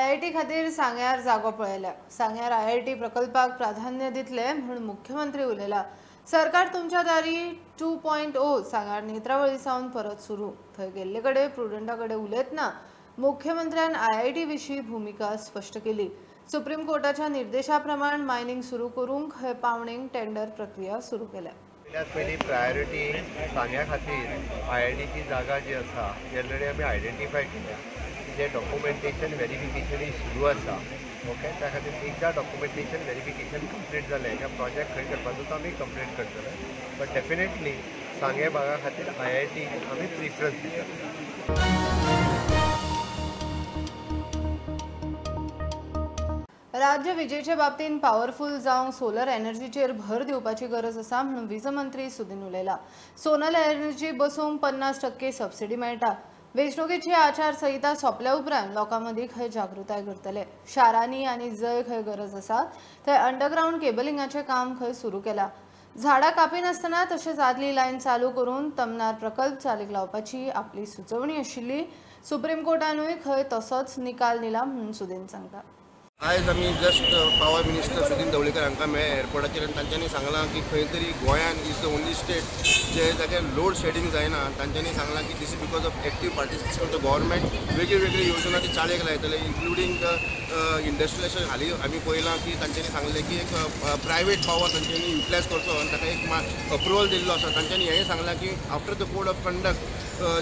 IIT खातीर सांग्यार जागो पळयला. सांग्यार आयआयटी प्रकल्पाक प्राधान्य दितले म्हूण मुख्यमंत्री उलयला. सरकार तुमच्या दारी 2.0 सांग्यार नेत्रावळी सावन परत सुरू. थंय गेल्ले कडेन प्रुडंटा कडेन उलयतना मुख्यमंत्र्यान आयआयटी विशीं भुमिका स्पश्ट केली. सुप्रीम कोर्टाच्या निर्देशा प्रमाण मायनिंग सुरू करूंक हे पावणेक टेंडर प्रक्रिया सुरू केल्या. पयली प्रायोरिटी सांग्या खातीर आयआयटीची जागा जी आसा ती ऑलरेडी आमी आयडेंटिफाय केल्या. तिजें डॉक्युमेंटेशन वेरिफिकेशनूय सुरू आसा. ओके, त्या खातीर एकदां डॉक्युमेंटेशन वेरिफिकेशन कंप्लीट जालें काय प्रोजेक्ट खंय करपाचो तो आमी कंप्लीट करतले. बट डेफिनेटली सांगें भागा खातीर आयआयटी आमी प्रिफरन्स दितले. राज्य विजेचे बाबतींत पावरफूल जावंक सोलर एनर्जीचेर भर दिवपाची गरज आसा म्हणून वीज मंत्री सुदीन उलयला. सोलर एनर्जी बसोवंक 50% सबसिडी मेळटा. वेंचणुकेची आचारसंहिता सोंपल्या उपरांत लोकां मदीं खंय जागृताय करतले. शारांनी आनी जंय खंय गरज आसा थंय अंडरग्रावंड केबलिंगाचें काम खंय सुरू केलां. झाडां कापिनासतना तशेंच आदली लायन चालू करून तमनार प्रकल्प चालीक लावपाची आपली सुचोवणी आशिल्ली. सुप्रीम कोर्टानूय खंय तसोच निकाल दिला म्हणून सुदीन सांगता. आयज आमी just power minister Sudin Dhavalikar हांकां मेळ्ळे एअरपोर्टाचेर आनी तांच्यांनी सांगलां की खंय तरी गोंयान is the only state जे जाग्यार लोड शेडींग जायना. तांच्यांनी सांगलां की this is because of active participation of the government. वेगळी वेगळी योजना ती चालीक लायतले, इन्क्लुडींग the industrialisation. हालीं आमी पळयलां की तांच्यांनी सांगलें की एक प्रायवेट पावर तांच्यांनी युटिलायज करचो आनी ताका एक अप्रुवल दिल्लो आसा. तांच्यांनी हेंय सांगलां की after the code of conduct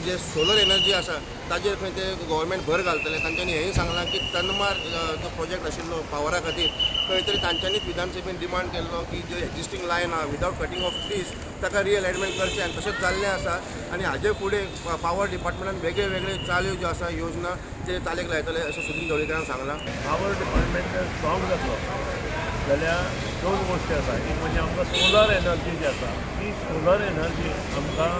J solar energy आसा ताजेर खंय ते गव्हर्मेंट भर घालतले. तांच्यांनी हेंय सांगलां की तन्मार जो प्रोजेक्ट आशिल्लो पावरा खातीर खंय तरी तांच्यांनीच विधानसभेन डिमांड केल्लो की ज्यो एक्झिस्टींग लायन आहा विदावट कटींग ऑफ ट्रीज ताका रिअलायनमेंट करचें आनी तशेंच जाल्लें आसा. आनी हाजे फुडें पावर डिपार्टमेंटान वेगळे वेगळे चाल्यो ज्यो आसा योजना ते चालीक लायतले अशें सुदीन ढवळीकरान सांगलां. पावर डिपार्टमेंट जर स्ट्रॉंग जातलो जाल्यार दोन गोश्टी आसा. एक म्हणजे आमकां सोलर एनर्जी जी आसा ती सोलर एनर्जी आमकां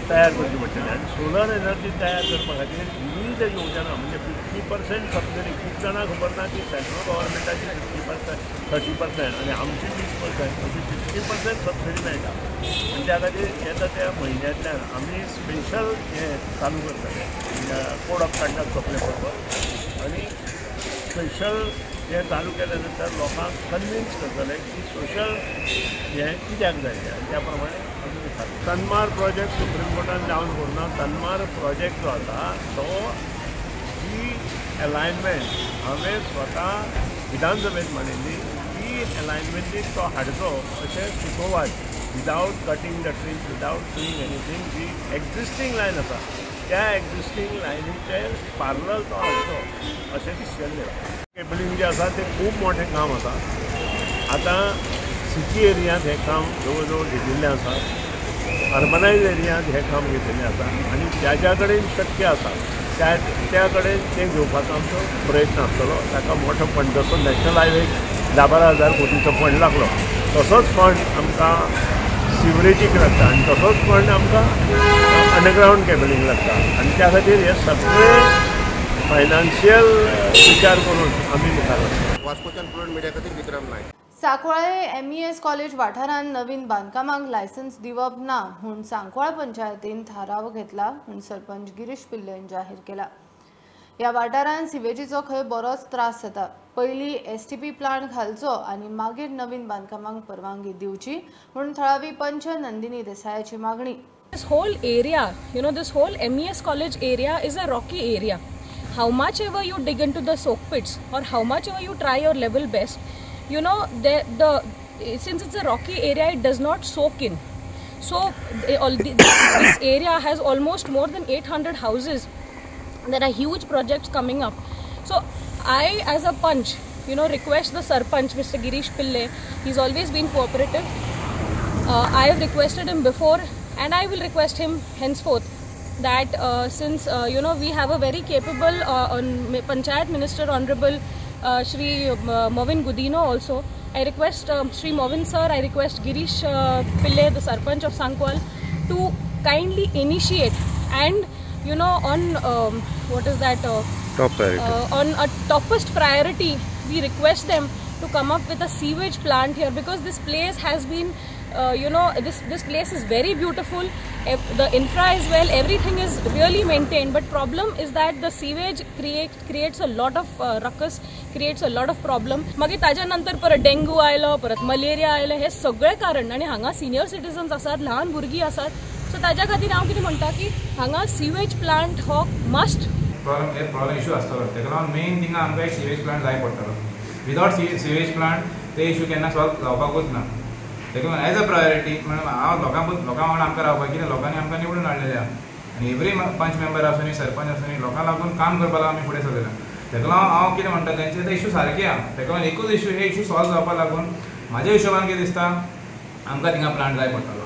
तयार करची पडटली आनी सोलर एनर्जी तयार करपा खातीर विविध योजना म्हणजे 50% सबसिडी. खूब जाणां खबर ना की सेंट्रल गव्हर्मेंटाची 50%, 30% आनी आमची 20% अशी 50% सबसिडी मेळटा. आनी त्या खातीर येता त्या म्हयन्यांतल्यान आमी स्पेशल हें चालू करतले, कोड ऑफ कंडक्ट सोंपले बरोबर आनी स्पेशल हें चालू केल्या नंतर लोकांक कन्विन्स करतले की सोशल हें कित्याक जाय तें आनी त्या प्रमाणे तन्मार प्रोजेक्ट सुप्रीम कोर्टान डावन करूना. तन्मार प्रोजेक्ट जो आसा तो जी एलायनमेंट हांवें स्वता विधानसभेंत मांडिल्ली ती एलायनमेंटीक तो हाडचो अशें सुचोवात without cutting the trees, without doing anything. Ji existing line आसा त्या एक्झिस्टींग लायनीचेर पार्लल तो हाडचो अशें डिसिजन घेतलां. केबलिंग जें आसा तें खूब मोठें काम आसा. आतां सिटी एरियांत हें काम जवळ जवळ घेतिल्लें आसा, अर्बनायज एरियांत हें काम घेतिल्लें आसा आनी ज्या ज्या कडेन शक्य आसा त्या त्या कडेन तें घेवपाचो आमचो प्रयत्न आसतलो. ताका मोठो फंड जसो नॅशनल हायवेक 10-12 हजार कोटीचो फंड लागलो तसोच फंड आमकां सिवरेजीक लागता आनी तसोच फंड आमकां अंडरग्रावंड केबलिंग लागता आनी त्या खातीर हे सगळे फायनान्शियल विचार करून आमी मुखार वता. वास्कोच्यान प्रुडंट मिडिया खातीर विक्रम नायक. सांकवाळे एमईएस कॉलेज वाठारांत नवीन बांदकामाक लायसन्स दिवप ना म्हूण सांकवाळ पंचायतीन थाराव घेतला म्हूण सरपंच गिरीश पिल्लेन जाहीर केला. ह्या वाठारांत सिवेजीचो खंय बरोच त्रास जाता. पयलीं एसटीपी प्लांट घालचो आनी मागीर नवीन बांदकामाक परवानगी दिवची म्हूण थळावी पंच नंदिनी देसायाची मागणी. This whole area, you know, this whole MES college area is a rocky area. How much ever you dig into the soak pits or how much ever you try your level best, you know, the since it's a rocky area, it does not soak in. So this area has almost more than 800 houses. There are huge projects coming up. So I, as a panch, you know, request the sarpanch, Mr. Girish Pillai. He's always been cooperative. I have requested him before, and I will request him henceforth that since you know, we have a very capable Panchayat Minister, Honorable Shri Movin Gudino also. I request Shri Movin sir, I request Girish Pillai, the Sarpanch of Sankwal, to kindly initiate and, you know, on what is that top priority. On a topest priority, we request them to come up with a sewage plant here, because this place has been You know, this place is very beautiful, the infra is well, everything is really maintained, but problem is that the sewage creates a lot of ruckus, creates a lot of problem. मागीर ताज्या नंतर परत dengue आयलो, परत malaria आयलो, हे सगळे कारण. आनी हांगा सिनियर सिटीजन्स आसात, ल्हान भुरगीं आसात, सो ताज्या खातीर हांव कितें म्हणटा की हांगा सिवेज प्लांट हो मस्ट प्रॉब्लम इशू आसतलो. ताका लागून मेन थिंगा आमकां एक सिवेज प्लांट जाय पडटलो. विदावट सिवेज प्लांट ते इशू केन्ना सॉल्व जावपाकूच ना. ताका लागून एज अ प्रायोरिटी म्हणून हांव लोकां वांगडा आमकां रावपाक, कित्याक लोकांनी आमकां निवडून हाडलेले आहा आनी एवरी पंच मेंबर आसूं सरपंच आसूं लोकां लागून काम करपाक आमी फुडें सरलेले. ताका लागून हांव कितें म्हणटा तेंचे ते इशू सारके आहा. ताका लागून एकूच इशू, हे इशू सॉल्व जावपाक लागून म्हाज्या हिशोबान कितें दिसता आमकां थिंगा प्लांट जाय पडटलो.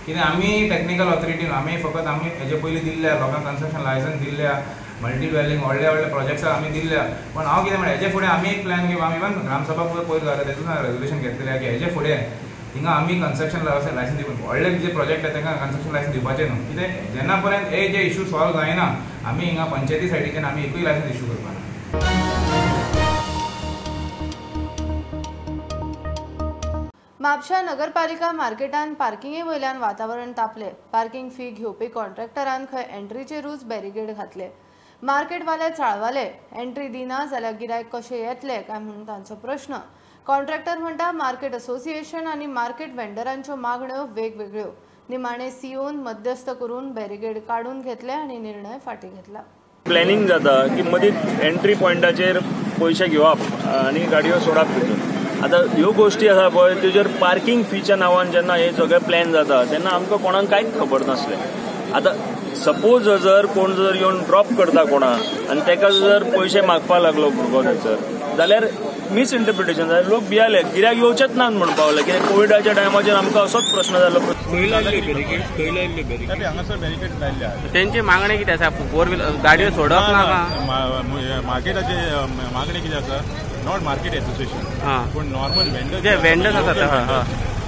कित्याक आमी टॅक्निकल ऑथॉरिटी न्हू, आमी फकत आमी हेजे पयलीं दिल्ल्या लोकांक कन्स्ट्रक्शन लायसन्स दिल्ल्या, मल्टी ड्वेलिंग व्हडले व्हडले प्रोजेक्ट्साक आमी दिल्ल्या. पूण हांव कितें म्हणटा हेजे फुडें आमी एक प्लॅन घेवन आमी इवन ग्रामसभा पयर जाल्या तेतून रेजोल्युशन घेतलेलें की हेजे फुडें हिंगा आमी कन्स्ट्रक्शन लायसन्स दिवप, व्हडले जे प्रोजेक्ट आसा तांकां कन्स्ट्रक्शन लायसन्स दिवपाचें न्हू. कित्याक जेन्ना पर्यंत हे जे इशू सॉल्व जायना आमी हिंगा पंचायती सायडीच्यान आमी एकूय लायसन्स इशू करपाना. म्हापशा नगरपालिका मार्केटान पार्किंगे वयल्यान वातावरण तापले. पार्किंग फी घेवपी कॉन्ट्रॅक्टरान खंय एंट्रीचेरूच बॅरिगेड घातले. मार्केटवाले चाळवाले, एंट्री दिना जाल्यार गिरायक कशें येतले काय म्हणून तांचो प्रश्न. कॉन्ट्रॅक्टर म्हणटा मार्केट असोसिएशन आनी मार्केट वेंडरांच्यो मागण्यो वेगवेगळ्यो. निमाणे सीओन मध्यस्थ करून बॅरिगेड काडून घेतले आनी निर्णय फाटीं घेतला. प्लॅनिंग जाता की मदीं एंट्री पॉयंटाचेर पयशे घेवप आनी गाडयो सोडप भितर. आतां ह्यो गोश्टी आसा पळय तेजेर पार्किंग फीच्या नांवान जेन्ना हे सगळे प्लॅन जाता तेन्ना आमकां कोणाक कांयच खबर नासलें. आतां सपोज जर कोण जर येवन ड्रॉप करता कोणाक आनी ताका जर पयशे मागपाक लागलो भुरगो थंयसर जाल्यार मिसइंटरप्रिटेशन जाल्यार लोक भियाले, गिऱ्याक येवचेच ना म्हणपाक लागले. कित्याक कोविडाच्या टायमाचेर आमकां असोच प्रश्न जालो. हांगासर बॅरिकेड लायल्ले आसा. तेंची मागणी कितें आसा? फोर व्हिलर गाडयो सोडप ना. मार्केटाचे मागणी कितें आसा, not market association पूण नॉर्मल वेंडर्स जे वेंडर्स आसात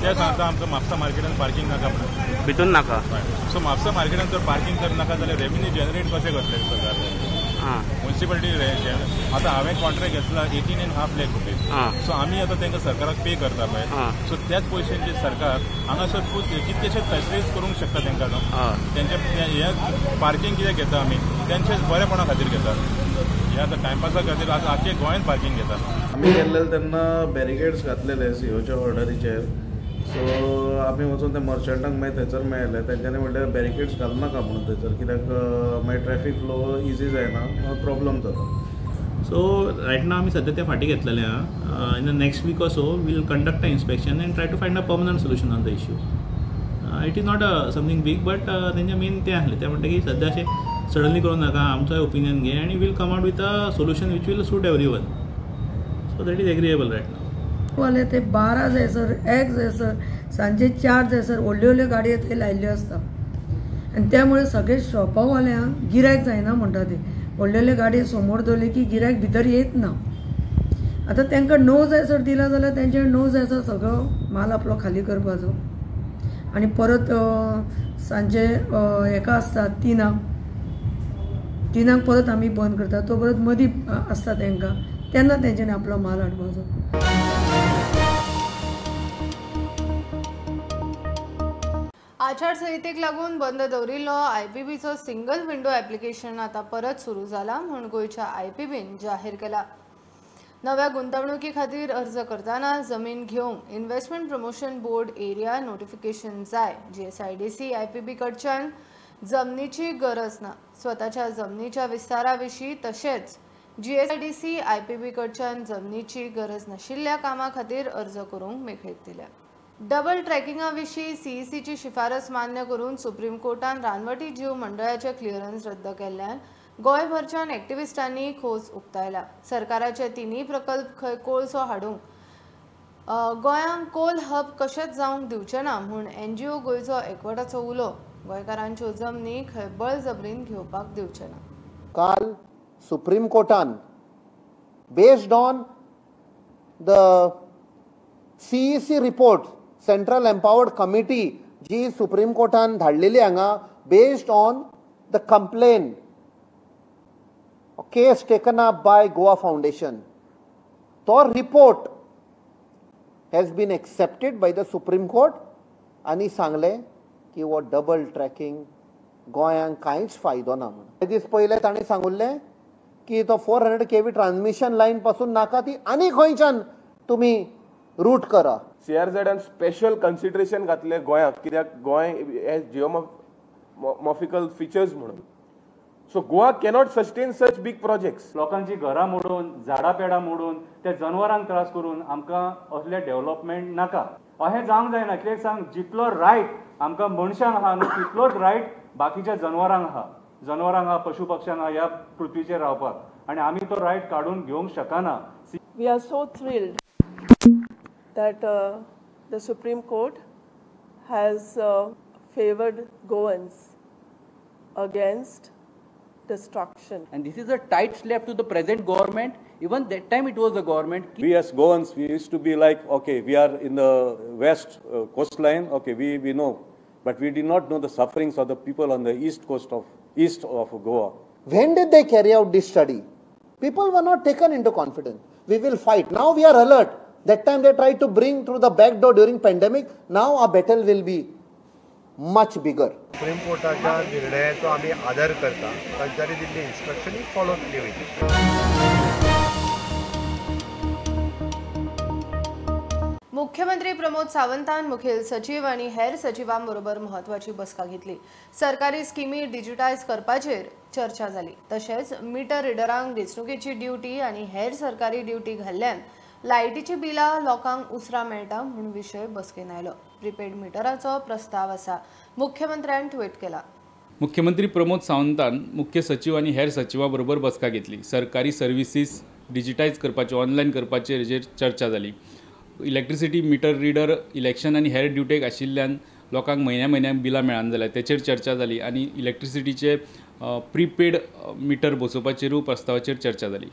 ते सांगता आमकां म्हापसा मार्केटान पार्किंग नाका म्हणून, भितून नाका. सो म्हापसा मार्केटान जर पार्किंग जर नाका जाल्यार रेवेन्यू जनरेट कशें करतले सरकार? म्युनिसिपालिटी आतां हांवें कॉन्ट्रॅक्ट घेतला 18.5 लाख रुपीज. सो आमी आतां तांकां सरकाराक पे करता पळय, सो त्याच पयशांचे सरकार हांगासर कितलेशेच फॅसिलिटीज करूंक शकता तांकां. तेंचे हे पार्किंग कित्याक घेता आमी, तेंचे बरेपणा खातीर घेता. हे आतां टायमपासा खातीर आतां आख्खे गोंयांत पार्किंग घेता. आमी गेल्ले तेन्ना बॅरिकेड्स घातलेले सीओच्या ऑर्डरीचेर. सो आमी वचून ते मर्चंटांक मागीर थंयसर मेळ्ळे, तेंच्यांनी म्हणलें बॅरिकेड्स घालनाका म्हणून थंयसर, कित्याक मागीर ट्रॅफीक फ्लो इजी जायना, प्रॉब्लम जाता. सो रायट now आमी सद्या ते फाटीं घेतलेले आहा. In the next week or so we'll conduct a inspection and try to find a permanent solution on the issue. It is not a something big but तेंचे main तें आसलें, तें म्हणटा की सद्या अशें सडनली करूं नाका, आमचोय ओपिनियन घे आनी we'll come out with a solution which will suit every one. So that is agreeable right now. वाले ते 12 जायसर, 1 जायसर, सांजे 4 जायसर व्हडल्यो व्हडल्यो गाडयो थंय लायिल्ल्यो आसता आनी त्यामुळे सगळे शॉपावाल्यांक गिरायक जायना म्हणटा ते. व्हडल्यो व्हडल्यो गाडयो समोर दवरल्यो की गिरायक भितर येत ना. आतां तांकां 9 जायसर दिला जाल्यार तेंचे 9 जायसर सगळो माल आपलो खाली करपाचो आनी परत सांजे हेका आसता 3 परत आमी बंद करता, तो परत मदीं आसता तांकां, तेन्ना तेंच्यांनी आपलो माल हाडपाचो. आचारसंहितेक लागून बंद दवरिल्लो आयपीबीचो सिंगल विंडो ॲप्लिकेशन आतां परत सुरू जाला म्हूण गोंयच्या आयपीबीन जाहीर केला. नव्या गुंतवणुकी खातीर अर्ज करतना जमीन घेवंक investment promotion board area notification जाय. जीएसआयडीसी आयपीबी कडच्यान जमनीची गरज ना. स्वताच्या जमनीच्या विस्तारा विशीं तशेंच जीएसआयडीसी आयपीबी कडच्यान जमनीची गरज नाशिल्ल्या कामा खातीर अर्ज करूंक मेकळीक दिल्या. डबल ट्रॅकिंगा विशीं सीईसीची शिफारस मान्य करून सुप्रीम कोर्टान रानवटी जीव मंडळाचें क्लियरन्स रद्द केल्ल्यान गोंयभरच्यान एक्टिविस्टांनी खोस उक्तायला. सरकाराचे तिनूय प्रकल्प खंय कोळसो हाडूंक गोंयांक कोल हब कशेंच जावंक दिवचें ना म्हूण एनजीओ गोंयचो एकवटाचो उलो. गोंयकारांच्यो जमनी खंय बळजबरीन घेवपाक दिवचें ना. काल supreme कोर्टान based on the CEC report, central empowered committee ji supreme कोर्टान धाडलेली हांगा, based on the complaint case taken up by Goa foundation, तो report has been accepted by the Supreme Court आनी सांगलें की हो डबल ट्रॅकिंग गोंयांक कांयच फायदो ना म्हणून. ते दीस पयले ताणें सांगुल्लें की तो 400 kV transmission line पासून नाका, ती आनी खंयच्यान तुमी रूट करा. सीआरझेडान स्पेशल कन्सिडरेशन घातलें गोंयाक, कित्याक गोंय हे जिओमॉर्फिकल फिचर्स म्हणून. So Goa cannot sustain such big projects. लोकांची घरां मोडून, झाडां पेडां मोडून, त्या जनवरांक त्रास करून आमकां असले डेव्हलपमेंट नाका. अशें जावंक जायना. कित्याक सांग, जितलो रायट आमकां मनशांक आहा न्हू तितलोच रायट बाकीच्या जनवरांक आहा, जनवरांक आहा, पशु पक्ष्यांक आहा ह्या पृथ्वीचेर रावपाक, आनी आमी तो रायट काडून घेवंक शकना. We are so thrilled that the Supreme Court has favored Goans against destruction. And this is a tight slap to the present government. Even that time it was the government. We as Goans, we used to be like, okay, we are in the west coastline, okay, we know. But we did not know the sufferings of the people on the east coast of, east of Goa. When did they carry out this study? People were not taken into confidence. We will fight. Now we are alert. That time they tried to bring through the back door during pandemic. Now our battle will be much bigger. Supreme कोर्टाच्या निर्णयाचो आमी आदर करता, तांच्यांनी दिल्ली इन्स्ट्रक्शनूय follow केली वयतली. मुख्यमंत्री प्रमोद सावंतान मुखेल सचिव आनी हेर सचिवांबरोबर म्हत्वाची बसका घेतली. सरकारी स्किमी डिजिटायज करपाचेर चर्चा जाली. तशेंच मिटर रिडरांक वेंचणुकेची ड्युटी आनी हेर सरकारी ड्युटी घाल्ल्यान लायटीची बिलां लोकांक उसरां मेळटा म्हूण विशय बसकेन आयलो. प्रिपेड मिटराचो प्रस्ताव आसा, मुख्यमंत्र्यान ट्वीट केला. मुख्यमंत्री प्रमोद सावंतान मुख्य सचिव आनी हेर सचिवां बरोबर बसका घेतली. सरकारी सर्विसीस डिजिटायज करपाच्यो, ऑनलायन करपाचेर हेजेर चर्चा जाली. इलेक्ट्रिसिटी मिटर रिडर इलेक्शन आनी हेर ड्युटेक आशिल्ल्यान लोकांक म्हयन्या म्हयन्याक बिलां मेळना जाल्यार तेचेर चर्चा जाली आनी इलेक्ट्रिसिटीचे प्रिपेड मिटर बसोवपाचेरूय प्रस्तावाचेर चर्चा जाली.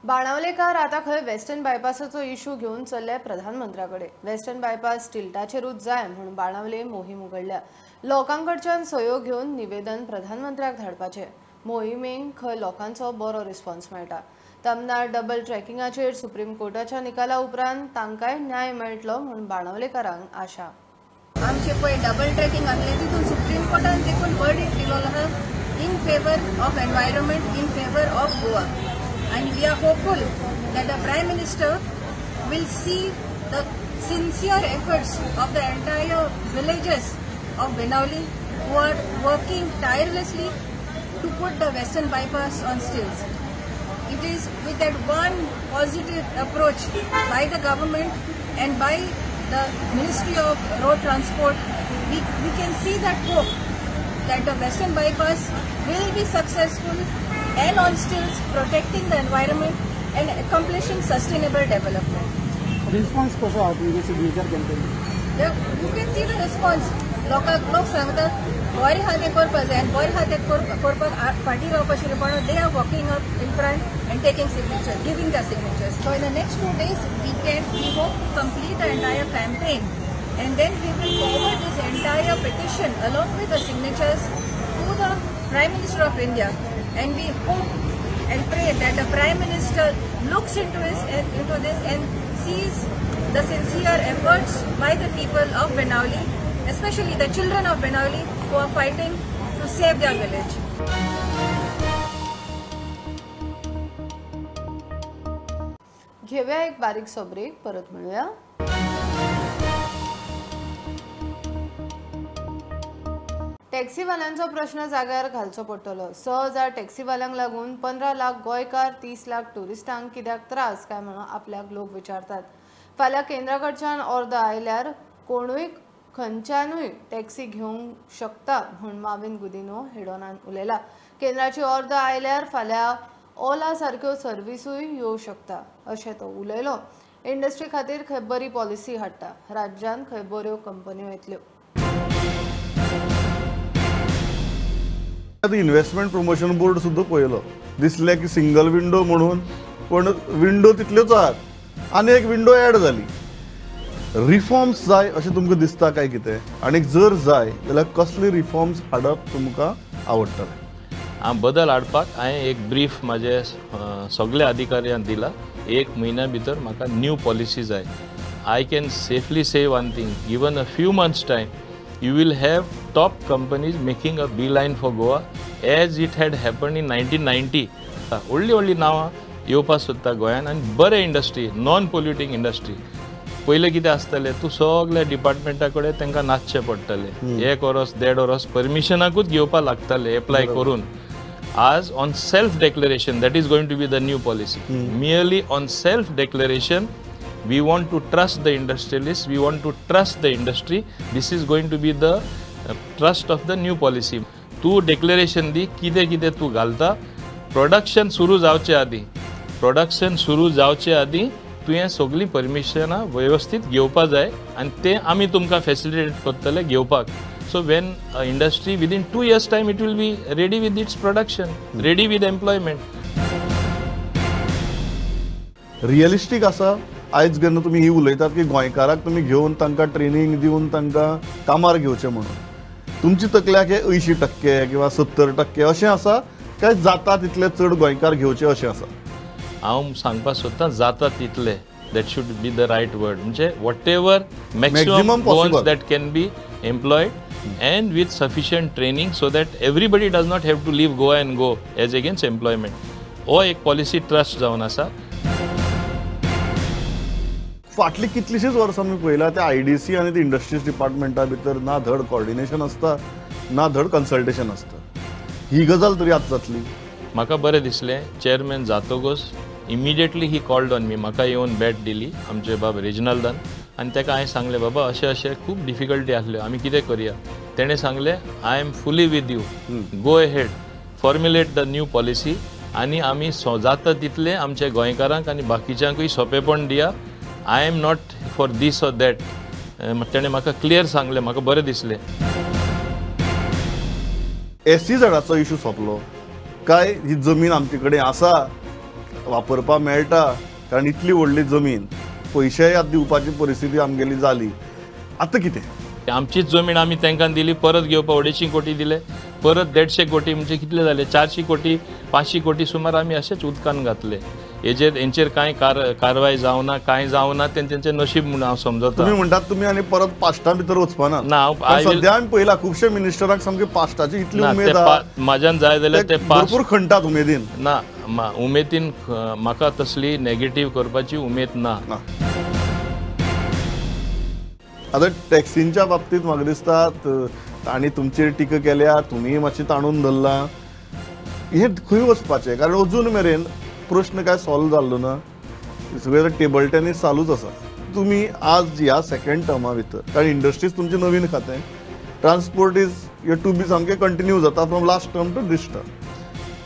बाणावलेकार आतां खंय वेस्टर्न बायपासाचो इशू घेवन चल्ले प्रधानमंत्र्या कडेन. वेस्टर्न बायपास टिल्टाचेरूच जाय म्हूण बाणावले मोहीम उगडल्या. लोकां कडच्यान सहयोग घेवन निवेदन प्रधानमंत्र्याक धाडपाचें. मोहिमेक खंय लोकांचो बरो रिस्पॉन्स मेळटा. तमनार डबल ट्रॅकिंगाचेर सुप्रीम कोर्टाच्या निकाला उपरांत तांकांय न्याय मेळटलो म्हूण बाणावलेकारांक आशा. आमचे पळय डबल ट्रॅकिंग आसलें तितून सुप्रीम कोर्टान देखून वर्डिक्ट दिलो आहा in favour of environment, in favour of Goa. And we are hopeful that the Prime Minister will see the sincere efforts of the entire villages of Benaulim who are working tirelessly to put the Western Bypass on stilts. It is with that one positive approach by the government and by the Ministry of Road Transport, we can see that hope that the Western Bypass will be successful and on stilts, protecting the environment and accomplishing sustainable development. Response कसो आहा तुमचे signature campaign? You can see the response. लोक सांगतात बरें आहा तें करपाक जाय आनी बरें आहा तें करपाक फाटीं रावपाचें न्हू, पण they are walking up in front and taking signatures, giving the signatures. So in the next 2 days we hope to complete the entire campaign and then we will forward this entire petition along with the signatures to the Prime Minister of India. And we hope and pray that the Prime Minister looks into this and sees the sincere efforts by the people of Benaulim, especially the children of Benaulim who are fighting to save their village. घेऊया एक बारीकसो break, परत मिळूया. टॅक्सीवाल्यांचो प्रश्न जाग्यार घालचो पडटलो. 6,000 टॅक्सीवाल्यांक लागून 15 लाख गोंयकार, 30 लाख ट्युरिस्टांक कित्याक त्रास काय म्हणून आपल्याक लोक विचारतात. फाल्यां केंद्रा कडच्यान ऑर्द आयल्यार कोणूय खंयच्यानूय टॅक्सी घेवंक शकता म्हूण माविन गुदिनो हेडोनान उलयला. केंद्राची ऑर्द आयल्यार फाल्यां ओला सारक्यो सर्विसूय येवं शकता अशें तो उलयलो. इंडस्ट्री खातीर खंय बरी पॉलिसी हाडटा, राज्यांत खंय बऱ्यो कंपन्यो येतल्यो. इन्व्हेस्टमेंट प्रमोशन बोर्ड सुद्दां पळयलो, दिसलें की सिंगल विंडो म्हणून, पण विंडो तितल्योच आहात आनी एक विंडो एड जाली. रिफॉर्म्स जाय अशें तुमकां दिसता काय कितें, आनी जर जाय जाल्यार कसले रिफॉर्म्स हाडप तुमकां आवडटलें? हांव बदल हाडपाक हांवें एक ब्रीफ म्हाजे सगल्या अधिकाऱ्यांक दिला. एक म्हयन्या भितर म्हाका न्यू पॉलिसी जाय. I can safely say one thing, given a few months time you will have top companies making a beeline for Goa as it had happened in 1990. व्हडलीं व्हडलीं नांवां येवपाक सोदता गोंयान आनी बरें इंडस्ट्री, नॉन पोल्युटींग इंडस्ट्री. पयलें कितें आसतलें, तूं सगल्या डिपार्टमेंटा कडेन तांकां नाचचें पडटलें, एक वरस देड वरस परमिशनाकूच घेवपाक लागतालें एप्लाय करून. आज on self declaration, that is going to be the new policy. Merely on self declaration, we want to trust the industrialist, we want to trust the industry. This is going to be the trust of the new policy. तूं declaration दी, कितें कितें तूं घालता. Production सुरू जावचे आदीं, production सुरू जावचे आदीं तुवें सगळीं परमिशनां वेवस्थीत घेवपा जाय आनी तें आमी तुमकां फेसिलिटेट करतले घेवपाक. So when industry within 2 years time it will be ready with its production, ready with employment. Realistic आसा आयज जेन्ना तुमी ही उलयतात की गोंयकाराक तुमी घेवन तांकां ट्रेनींग दिवन तांकां कामार घेवचें म्हणून, तुमची तकल्याक हे 80% किंवा 70% अशें आसा काय जाता तितले चड गोंयकार घेवचे अशें आसा? हांव सांगपाक सोदतां जाता तितले, that should be the right word. म्हणजे whatever maximum Goans that can be employed and with sufficient training so that everybody does not have to leave Goa and go as against employment. हो एक policy trust जावन आसा. फाटलीं कितलींशींच वर्सां आमी पळयलां त्या IDC आनी ते इंडस्ट्रीज डिपार्टमेंटा भितर ना धड कॉर्डिनेशन आसता ना धड कन्सल्टेशन आसता. ही गजाल तरी आतां जातली? म्हाका बरें दिसलें, चेअरमॅन जातकूच immediately he called on me. म्हाका येवन भेट दिली आमचे बाब रेजिनाल्दान आनी ताका हांवें सांगलें, बाबा अशें अशें खूब डिफिकल्टी आसल्यो, आमी कितें करया. तेणें सांगलें, I am fully with you, go ahead, formulate the new policy आनी आमी जाता तितलें आमच्या गोंयकारांक आनी बाकीच्यांकूय सोंपेपण दिया. I am not for this or that. तेणें म्हाका क्लियर सांगलें, म्हाका बरें दिसलें. एससी झाडाचो इशू सोंपलो काय? ही जमीन आमचे कडेन आसा, वापरपाक मेळटा, कारण इतली व्हडली जमीन, पयशेय आतां दिवपाची परिस्थिती आमगेली जाली, आतां कितें? आमचीच जमीन आमी तांकां दिली, परत घेवपाक 250 कोटी दिले, परत 150 कोटी म्हणजे कितले जाले, 400 कोटी 500 कोटी सुमार आमी अशेच उदकान घातले. हेजेर हेंचेर कांय कारवाय जावना, कांय जावना, तेंचें नशीब म्हणून हांव समजता. तुमी म्हणटात तुमी आनी परत पास्टा भितर वचपाना? ना, सद्या आमी पळयला खुबशे मिनिस्टरांक सामकी पास्टाची इतली उमेद आहा. म्हाज्यान जाय जाल्यार ते भरपूर खणटात उमेदीन. ना, उमेदीन म्हाका तसली नेगेटीव करपाची उमेद ना. आतां टॅक्सींच्या बाबतींत म्हाका दिसता तांणी तुमचेर टिका केल्या, तुमी मातशी ताणून धरलां, हें खंय वचपाचें? कारण अजून मेरेन प्रश्न काय सॉल्व जाल्लो ना, सगळें टेबल टेनीस चालूच आसा. तुमी आज ह्या सेकंड टर्मा भितर, कारण इंडस्ट्रीज तुमचें नवीन खातें, transport is your to be सामकें कंटिन्यू जाता from last term to this term,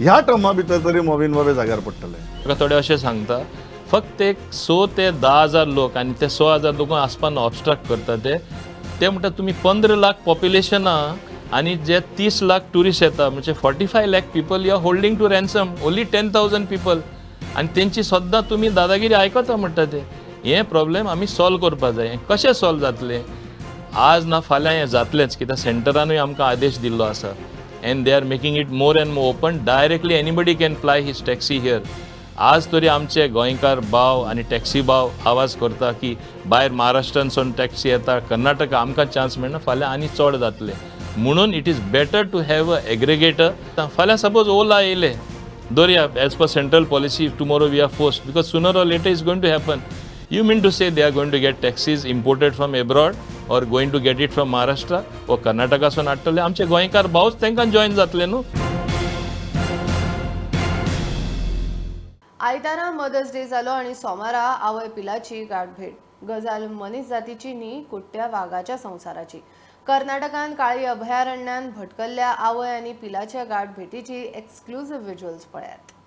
ह्या टर्मा भितर तरी मोविन बाबे जाग्यार पडटले? म्हाका थोडे अशें सांगता, फक्त एक 6 ते 10 हजार लोक आनी ते 6 हजार लोक आसपान ऑबस्ट्रक्ट करता. ते म्हणटा तुमी 15 लाख पॉप्युलेशन आहा आनी जे 30 लाख ट्युरिस्ट येता, म्हणजे 45 lakh people you are holding to ransom, only 10,000 people, आनी तेंची सद्दां तुमी दादागिरी आयकता म्हणटा ते. हें प्रॉब्लेम आमी सॉल्व करपा जाय. कशें सॉल्व जातलें? आज ना फाल्यां हें जातलेंच, कित्याक सेंटरानूय आमकां आदेश दिल्लो आसा and they are making it more and more open. Directly anybody can ply his taxi here. आज तरी आमचे गोंयकार भाव आनी टॅक्सी भाव आवाज करता की भायर महाराष्ट्रांतसून टॅक्सी येता, कर्नाटका आमकां चान्स मेळना, फाल्यां आनी चड जातले. म्हणून it is better to have a aggregator. फाल्यां सपोज ओला येयले दरया, as per central policy tomorrow we are forced, because sooner or later is going to happen. You mean to say they are going to get taxis imported from abroad or going to get it from Maharashtra or कर्नाटकासून हाडटले? आमचे गोंयकार भावच तांकां join जातले न्हू. आयतारा mother's day जालो आनी सोमारा आवय पिलाची गाठभेट. गजाल मनीस जातीची न्ही, कुट्ट्या वागाच्या संवसाराची. कर्नाटकान काळी अभयारण्यान भटकल्ल्या आवय आनी पिलाच्या गाठभेटीची एक्सक्लुझिव्ह विज्युअल्स पळयात.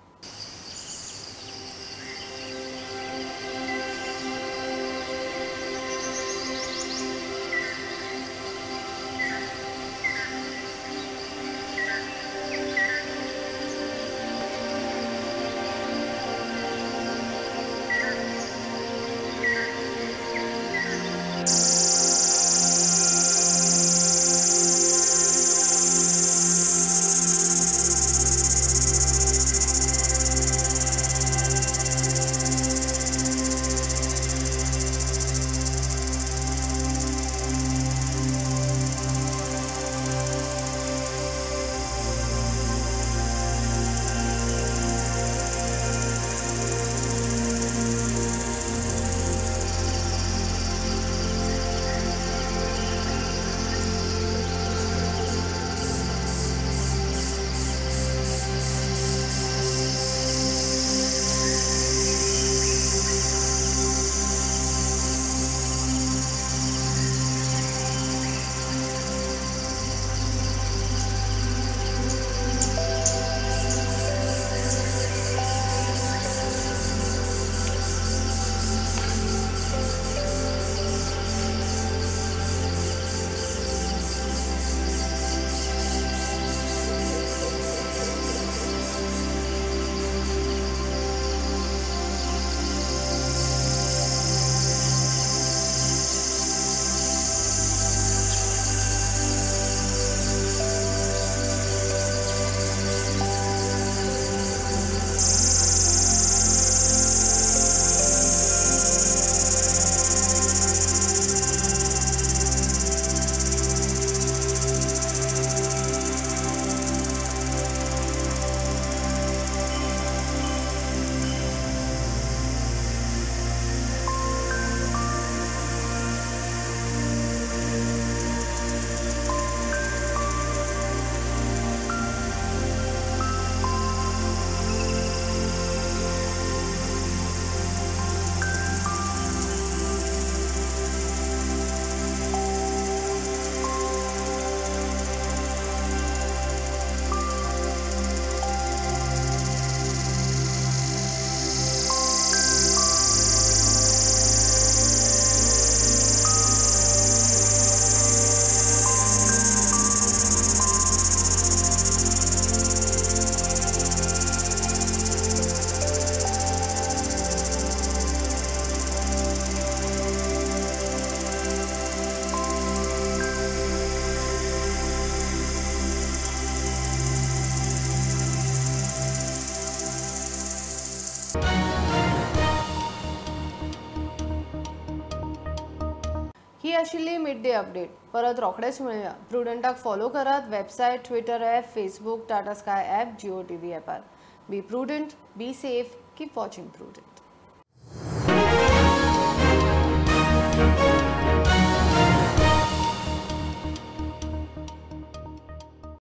आशिल्ली मिड डे अपडेट. परत रोखडेच मेळुया. प्रुडंटाक फॉलो करात website, Twitter app, Facebook, Tata Sky app, Jio TV ॲपार. Be prudent, be safe, keep watching Prudent.